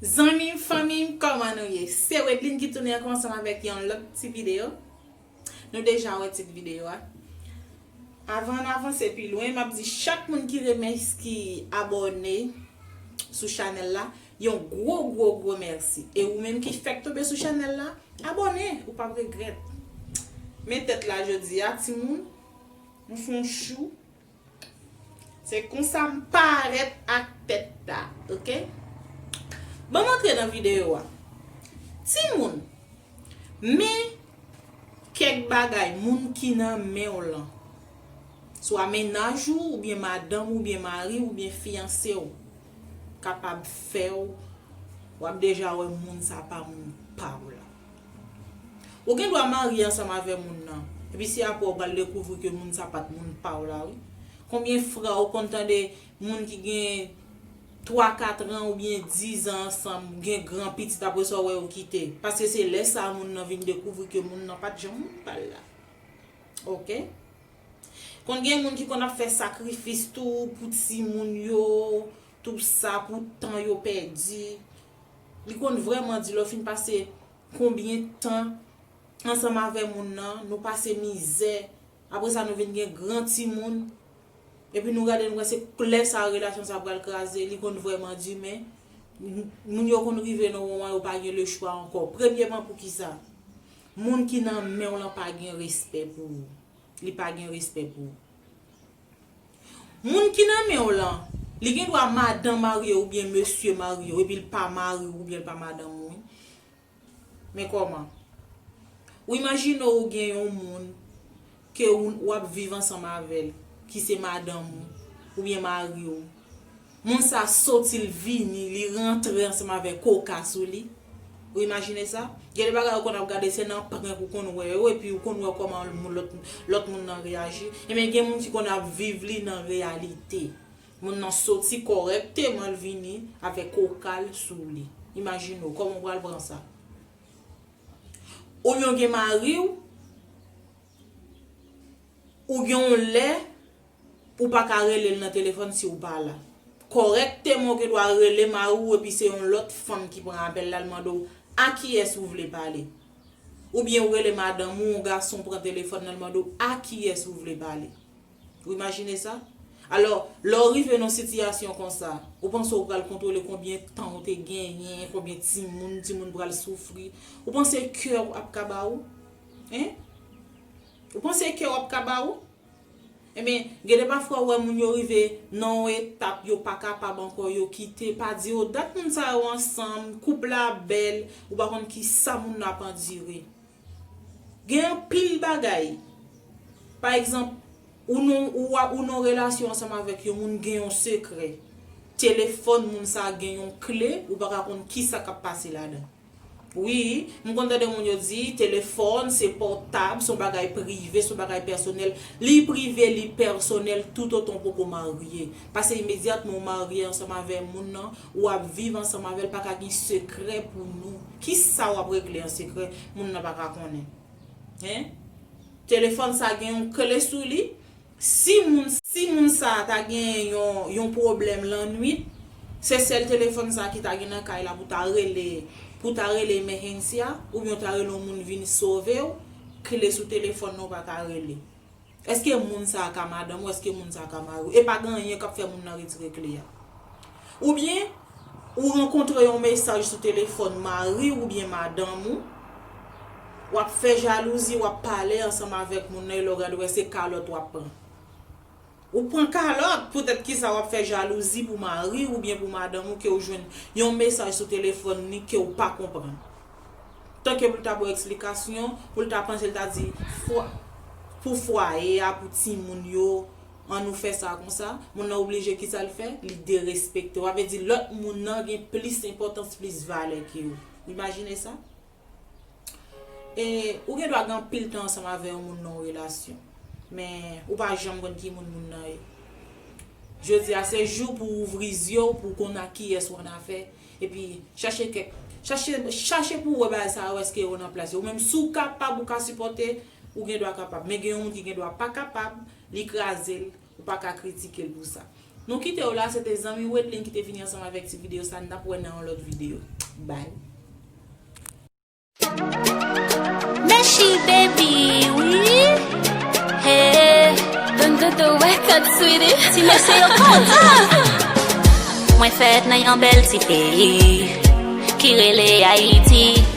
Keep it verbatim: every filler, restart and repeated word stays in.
Zanmi m, fanmi m, kòman nou ye? Se Wedline ki tounen ankò ansanm avèk yon lòt ti videyo. Nou deja wè tit videyo a. Avan n avanse pi lwen, m ap di chak moun ki remès, ki abòne sou chanèl la, yon gwo, gwo, gwo mèsi. E ou menm ki fèk tonbe sou chanèl la, abòne, ou p ap regrèt. Men tèt la jodi a, timoun, m fè yon chou. Se konsa m parèt ak tèt la, oke? Ban m antre nan videyo a. Timoun, men kèk bagay moun ki nan men w lan, swa mennaj ou, oubyen madanm ou, oubyen mari w, oubyen fiyanse w, kapab fè w, w ap deja wè moun sa pa moun pa w la. Ou gen dwa marye ansanm avè moun nan, epi se apre w pral dekouvri ke moun sa pa t moun pa w la, wi. Konbyen fwa ou konn tande moun ki gen twa, kat an oubyen diz an ansanm, gen gran pitit, apre sa w wè yo kite? Paske se lè sa a moun nan vin dekouvri ke moun nan pa t janm moun pa l la. Oke? Konn gen moun ki konn ap fè sakrifis tou pou timoun yo, tou sa, pou tan yo pèdi. Li konn vrèman di, lè w fin pase konbyen tan ansanm avè moun nan, nou pase mizè, apre sa nou vin gen gran timoun, epi nou gade nou wè se lè sa a relasyon sa a pral kraze, li konn vrèman di, men moun yo konn rive nan moman yo pa gen lechwa ankò. Premyèman, poukisa? Moun ki nan men w lan pa gen respè pou ou. Li pa gen respè pou ou. Moun ki nan men w lan, li gen dwa madan marye w oubyen mesye marye w, epi l pa mari w oubyen l pa madanm ou, wi. Men kòman? Ou imajine w gen yon moun ke w, w ap viv ansanm avè l, ki se madanm ou, oubyen mari w. Moun sa soti, l vini, li rantre ansanm avèk koka sou li. Ou imajine sa? Gen de bagay ou konn ap gade, se nan prank ou konn wè yo, epi ou konn wè kòman moun, lòt, lòt moun nan reyaji. Ebyen, gen moun ki konn ap viv li nan reyalite. Moun nan soti kòrèkteman, l vini avèk koka l sou li. Imajine w, kòman w pral pran sa? Oubyen w gen mari w, ou gen yon lè, ou pa ka rele l nan telefòn si w pa la. Kòrèkteman, ou gen dwa rele mari w epi se yon lòt fanm ki pran apèl la, l mande w a kiyès ou vle pale. Oubyen ou rele madanm ou, yon gason pran telefòn nan, l mande w a kiyès ou vle pale. Ou imajine sa? Alò, lè w rive nan sitiyasyon konsa, ou panse w pral kontwole konbyen tan w te genyen, konbyen timoun, timoun pral soufri? Ou panse kè w ap ka ba ou? Hein? Ou panse kè w ap ka ba ou? Ebyen, gen de pafwa ou wè moun yo rive nan yon etap yo pa kapab ankò, yo kite, pa di yo dat moun sa yo ansanm, koup la bèl, ou pa konn kisa moun nan ap andire. Gen anpil bagay. Pa egzanp, ou nan, ou a, ou nan relasyon ansanm avèk yon moun, gen yon sekrè. Telefòn moun sa gen yon kle, ou pa ka konn kisa k ap pase ladan. Wi, m konn tande moun yo di, telefòn se pòtab, se yon bagay prive, se yon bagay pèsonèl. Li prive, li pèsonèl, toutotan w poko marye. Paske imedyatman w marye ansanm avè moun nan, ou ap viv ansanm avè l, pa ka gen sekrè pou nou. Kisa w ap regle an sekrè, moun nan pa ka konnen? Hein? Telefòn sa gen yon kle sou li. Si moun, si moun sa a ta gen yon, yon pwoblèm lannwit, se sèl telefòn sa a ki ta gen nan kay la pou ta rele, pou ta rele emergency a, oubyen w ta rele yon moun vin sove w, kle sou telefòn nan w pa ka rele. Èske moun sa a ka madanm ou? Èske moun sa a ka mari w? E pa gen anyen k ap fè moun nan retire kle a. Oubyen, ou rankontre yon mesaj sou telefòn mari w oubyen madanm ou, w ap fè jalouzi, w ap pale ansanm avèk moun nan, e lè w gade w wè se kalòt w ap pran. Ou pran kalòt, poutèt kisa w ap fè jalouzi pou mari w oubyen pou madanm ou ke w jwenn yon mesaj sou telefòn li ke w pa konprann. Tanke pou l ta ba w eksplikasyon, pou l ta panse l ta di, fwa, pou fwaye a, pou timoun yo, ann nou fè sa konsa, moun nan oblije kisa l fè? Li derespekte w. Sa vle di lòt moun nan gen plis enpòtans, plis valè ke w. Imajine sa. E ou gen dwa gen anpil tan ansanm avè yon moun nan yon relasyon. Men ou pa janm konn ki moun moun nan ye. Jodi a se jou pou w ouvri zye w, pou w konn ak kiyès w annafè. Epi chache kèk, chache, chache pou w wè bagay sa yo, èske yo nan plas yo. Ou menm, si w kapab, ou ka sipòte, ou gen dwa kapab. Men gen yon moun ki gen dwa pa kapab, li kraze l, ou pa ka kritike l pou sa. Nou kite w la, se te zanmi Wedlin ki te vini ansanm avèk ti videyo sa, n ap wè nan yon lòt videyo. Bye. Meshi baby, wi. Hey, done done the record, sweetie. Ti mesye yo kontan. Mwen fèt nan yon bèl ti peyi ki rele Ayiti.